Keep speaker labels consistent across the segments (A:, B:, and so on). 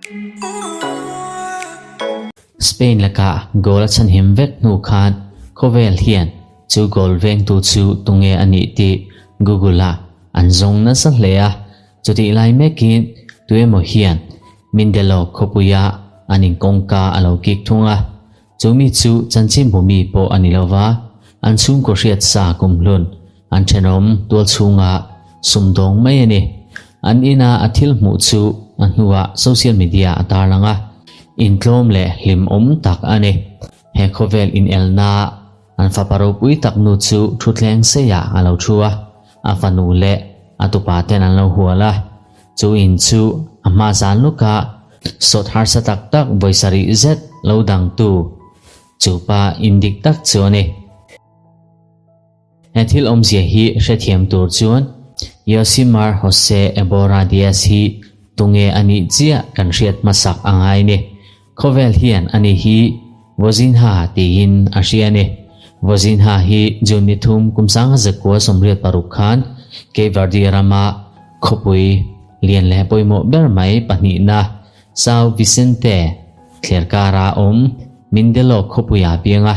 A: Spain lakah goal a chhanhim vek hnu khan khawvel hian chu goal vengtu chu tunge a nih tih Google-ah an zawng nasa hle a, chutih lai mekin tuemaw hian Mindelo khawpuia an inkawngka a lo kik thung a, chu mi chu chanchinbu mi pawh a ni lo va, an chhungkaw hriat sa kumhlun an thenawm tual chhunga sumdawng mai a ni. An ina a thil hmuh chu a hnuah social media a tarlang a, intlawm leh hlimawm tak a ni. He khawvel inelna an fapa ropui tak nu chu thutthleng seiah a lo thu a, a fanu leh a tupa ten an lo hual a. Chu in chu a hma zan luka sawt harsa tak tak vawi sarih zet lo dangtu chu pa in dik tak chu a ni. He thil awmzia hi hrethiam tur chuan Yosimar Jose Ebora Diaz hi tunge a nih chiah kan hriat hmasak a ngai ni. Khawvel hian ani hi Vozinha tiin a hria a ni. Vozinha hi June ni thum kum sanga zakua 86 khan Cape Verde rama khawpui lian leh pawimawh ber mai pahnihna Sao Vicente thlerkara awm Mindelo khawpuia pianga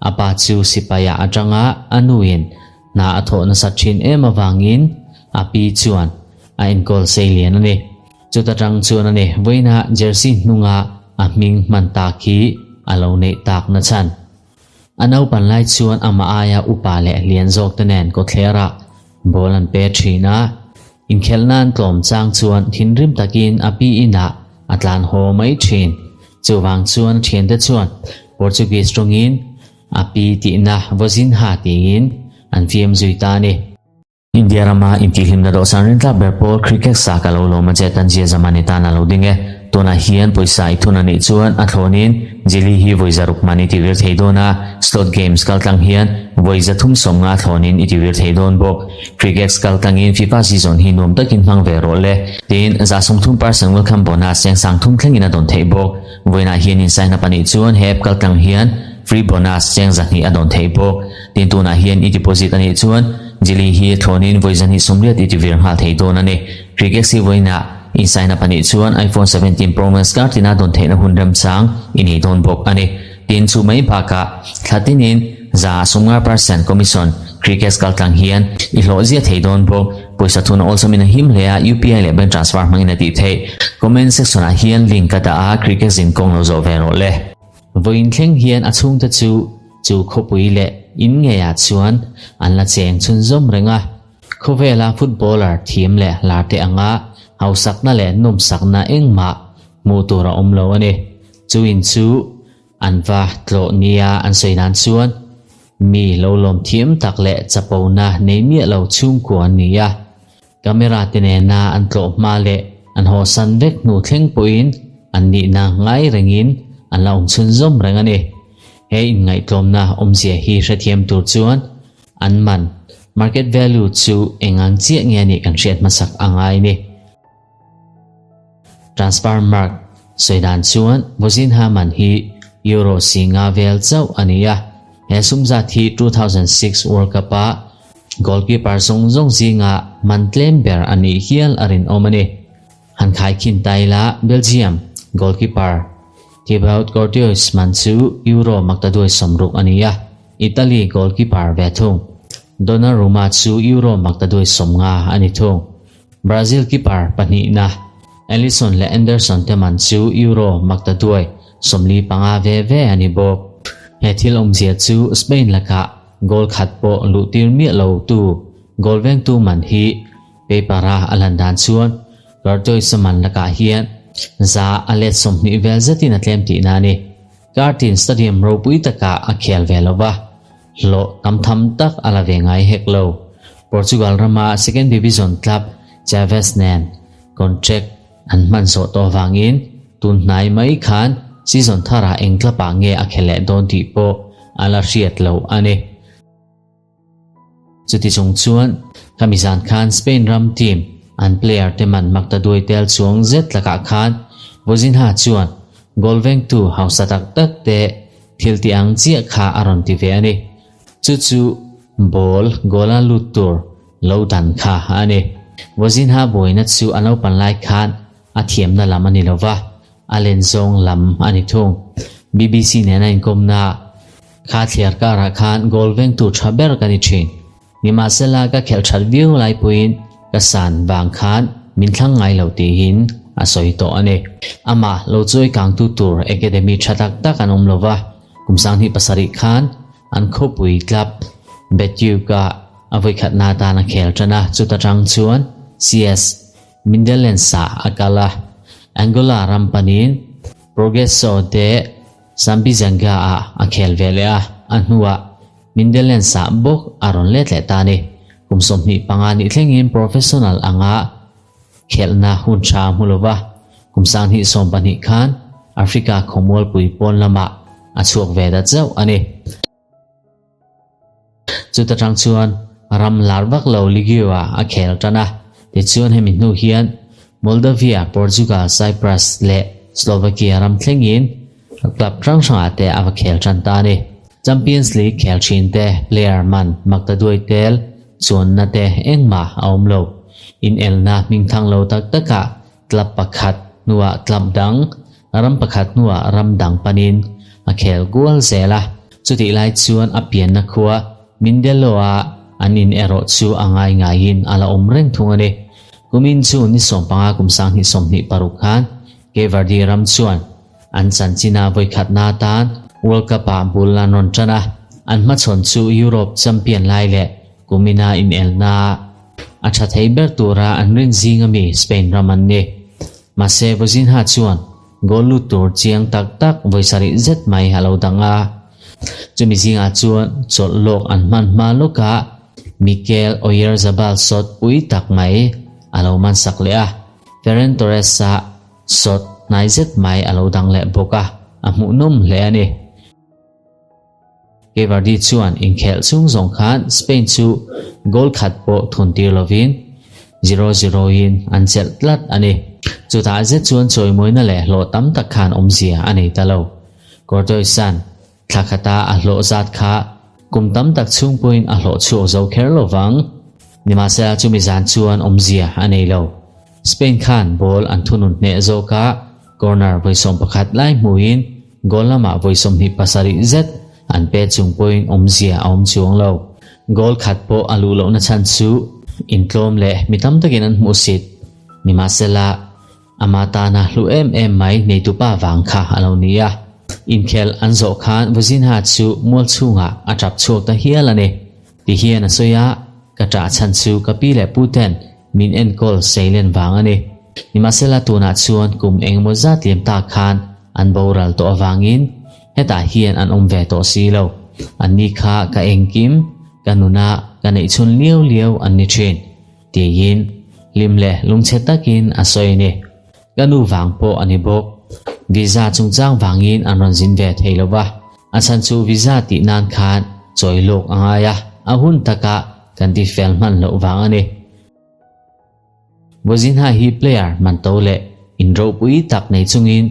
A: a pa chu sipaiah atanga a nuin hna a thawh nasat thin em avangin a pi chuan a enkawl sei lian a ni. Chuta tang chuan a ni, vawiinah jersey hnunga a hming hman tak hi a lo neih tak na chhan. A naupan lai chuan amah aia upa leh lian zawk te nen kawtthlerah ball an pe thin a, inkhelh nan tlawm chang chuan thinrim takin a pi inah a tlan haw mai thin. Chuvang chuan a thiante chuan Portuguese tawngin a pi tihna Vozinha tiin an fiam zui ta a ni. India rama intihhlimna dawhsan rintlak ber pawl cricket sa ka lo lawm a che tan zia zamani tan a lo ding e. Tunah hian pawisa i thun a nih chuan a thlawnin Jili hi vawi zaruk man i tivir thei dawn a, slot games kaltlang hian vawi 350 thlawnin i tivir thei dawn bawk. Cricket kaltlangin FIFA season hi nuam takin hmang ve rawh le. Tin, 30% welcome bonus cheng sang thum thlengin a dawn theih bawk. Vawiinah hian in sign up a nih chuan he app kaltlang hian free bonus cheng 200 a dawn theih bawk. Tin, tunah hian i deposit a nih chuan Jili hi thlawnin vawi 280 i tivir nghal thei dawn a ni. Cricket si vawiinah in sign up a nih chuan iPhone 17 Pro Max kar tina dawn theihna hun remchang i nei dawn bawk a ni. Tin, chu mai bakah thla tinin 50% commission Cricket kaltlang hian i hlawh zia thei dawn bawk. Pawisa thun awlsawmin a him hle a, UPI leh bank transfer hmangin a tih theih. Comment section ah hian link ka dah a, Cricket zin kawng lo zawh ve rawh le. Vawiin thleng hian a chhungte chu chu khawpui leh in ngeiah chuan an la cheng chhunzawm reng a, khawvela footballer thiam leh lar te anga hausakna leh nawmsakna engmah hmuh tur a awm lo a ni. Chu in chu an va tlawh nia an sawi nan chuan mi lo lawm thiam tak leh chapona nei miah lo chhungkua an ni a, camera te nena an tlawh hma leh an hawsan vek hnu thleng pawhin an nihna ngai rengin an la awm chhunzawm reng a ni. He inngaihtlawmna awmzia hi hrethiam tur chuan an man, market value, chu engang chiah nge a nih kan hriat hmasak a ngai ni. Transfer mark sawi dan chuan Vozinha man hi Euro si nga vel chauh a ni a, he sum zat hi 2006 World Cup-a goalkeeper zawng zawng zinga man tlem ber a nih hial a rinawm a ni. Han khaikhin ta ila Belgium goalkeeper Thibaut Courtois man chu Euro maktaduai 60 a ni a, Italy goalkeeper ve thung Donnarumma chu Euro maktaduai 50 a ni thung. Brazil keeper pahnihna Alisson leh Anderson te man chu Euro maktaduai 45 ve ve a ni bawk. He thil awmzia chu Spain lakah goal khat pawh luh tir miah lo tu goal vengtu man hi paper-a a lan dan chuan Courtois man lakah hian za a let 20 vel zetin a tlem tihna a ni. Kartin stadium ropui takah a khel ve lo va, hlawh tam tham tak a la ve ngai hek lo. Portugal rama second division club Chaves nen contract an hman zawh tawh avangin tun hnai mai khan season tharah eng club ah nge a khel leh dawn tih pawh a la hriat lo a ni. Chuti chung chuan khami zan khan Spain ram team an player te man maktaduai tel chuang zet lakah khan Vozinha chuan goal vengtu hausa tak tak te thil ti ang chiah kha a rawn ti ve a ni. Chu chu ball goal a lut tur lo dan kha a ni. Vozinha buaina chu a naupan lai khan a thiamna lam a ni lova. a len zawng lam a ni thung. BBC nena inkawmna kha thliar karah khan goal vengtu tha ber ka ni thin. Nimahsela ka khelh that viau lai pawhin ka san vang khan min thlang ngai lo tiin a sawi tawh a ni. Amah lo chawi kangtu tur academy tha tak tak an awm lo va, kum 27 khan an khawpui club Betyuk-a a vawikhatna atan a khel tan a, chuta tang chuan CS Mindelensa a kal a, Angola ram panin Progresso de Sambizanga-ah a khel ve leh a, a hnuah Mindelensa bawk a rawn let leh ta a ni. Kum 25 nih thlengin professional anga khelhna hun tha a hmu lo va, kum 2012 khan Africa khawmualpui pawn lamah a chhuak ve ta chauh a ni. Chuta tang chuan ram lar vak lo Ligue-ah a khel tan a, tichuan hemi hnu hian Moldavia, Portugal, Cyprus leh Slovakia ram thlengin club hrang hrangah te a va khel tan ta a ni. Champions League khel thin te player man maktaduai tel chuanna te engmah a awm lo. Inelna hmingthang lo tak takah Club pakhat hnuah club dang, ram pakhat hnuah ram dang panin a khel kual zel a. Chutih lai chuan a pianna khua Mindelo-a an in erawh chu a ngai ngaiin a la awm reng thung a ni. Kumin chu ni 15 kum 2026 khan Cape Verde ram chuan an chanchina vawikhatna atan World Cup-ah bul an rawn tan a. An hmachhawn chu Europe champion lai leh kumina inelna A tha thei ber tura an rin zing ami Spain ram an ni. Mahse Vozinha chuan goal lut tur chiang tak tak vawi sarih zet mai a lo dang a. Chumi zingah chuan chawlh lawk an hman hma lawkah Mikel Oyarzabal shot pui tak mai a lo man sak leh a. Ferran Torres-a shot hnai zet mai a lo dang leh bawk a, a hmuhnawm hle a ni. Kevardi chuan inkhelh chhung zawng khan Spain chu goal khat pawh thun tir lovin zero zero in an chelh tlat a ni. Chutah zet chuan chawimawina leh hlawh tam tak khan awmzia a nei ta lo. Courtois-a'n thla khata a hlawh zat kha kum tam tak chhung pawhin a hlawh chhuak zo kher lo vang. Nimahsela chumi zan chuan awmzia a nei lo. Spain khan ball an thunun hneh zawk a, corner vawi 11 lai hmuhin Goal lamah vawi 27 zet an pe chung pawhin awmzia a awm chuang lo. Goal khat pawh a luh lohna chhan chu intlawm leh mi tam takin an hmuhsit. Nimahsela, ama tana hlu em em mai neitupa vang kha a lo ni a. Inkhel an zawh khan Vozinha chu mual chhungah a tap chhuak ta hial a ni. Ti hian a sawi a, Ka ṭah chhan chu ka pi leh pu ten min enkawl seilen vang a ni. Nimahsela tunah chuan kum engemaw zat liam tak khan an boral tawh avangin hetah hian an awm ve tawh si lo. Anni kha ka engkim, ka nuna ka neih chhun liau liau an ni ṭhin, tiin hlim leh lungchhe takin a sawi a ni. Ka nu vang pawh a ni bawk. Visa chungchang vangin an rawn zin ve thei lo va, a chhan chu visa tih nan khan chawi lawk a ngai a, a hun takah kan ti fel hman loh vang a ni. Vozinha hi player man to leh in ropui tak nei chungin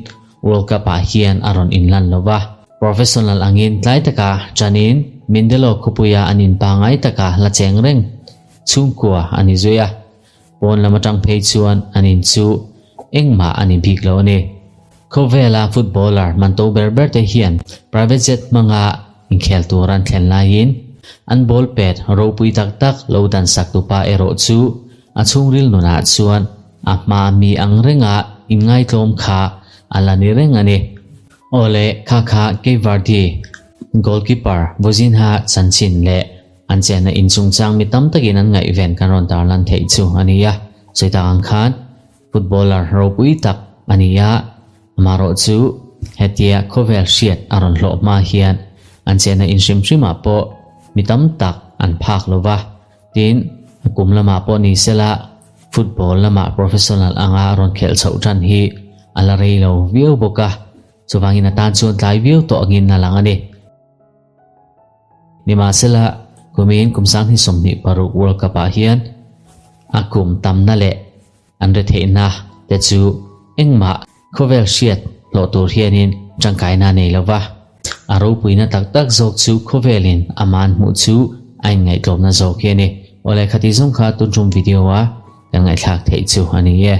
A: World Cup ah hian a rawn inlan lo va. Professional angin tlai taka tanin Mindelo khawpuia an in pangai taka la cheng reng chhungkua a ni zui a. Pawn lam atang phei chuan an in chu engmah a ni bik lo a ni. Khawvela footballer man to ber ber te hian private jet hmanga inkhel tur an thlen laiin an ball pet ropui tak tak lo dan sak tupa erawh chu a chhungril nunah chuan a hma mi ang renga inngaitlawm kha a la ni reng a ni. Awle kha kha Cape Verde goalkeeper Vozinha chanchin leh An chenna in chungchang mi tam takin an ngaihven kan rawn tarlan theih chu a ni a, sawi tak ang khan footballer ropui tak a ni a, amaherawh chu hetia khawvel hriat a rawn hlawh hma hian an chenna in hrim hrimah pawh mi tam tak an phak lo va, tin a kum lamah pawh ni sela football lamah professional anga rawn khelh chhoh tan hi a la rei lo viau bawk a, chuvangin a tan chuan tlai viau tawh angin a lang a ni. Nimahsela, kumin kum 2026 World Cup-ah hian a kum tamna leh an retheihna te chu engmah khawvel hriat hlawh tur hianin tangkaina a nei lo va, a ropuina tak tak zawk chu khawvelin a man hmuh chu a inngaihtlawmna zawk hi a ni. Awle khati zawng kha tun tum video-a kan ngaihthlak theih chu a ni e.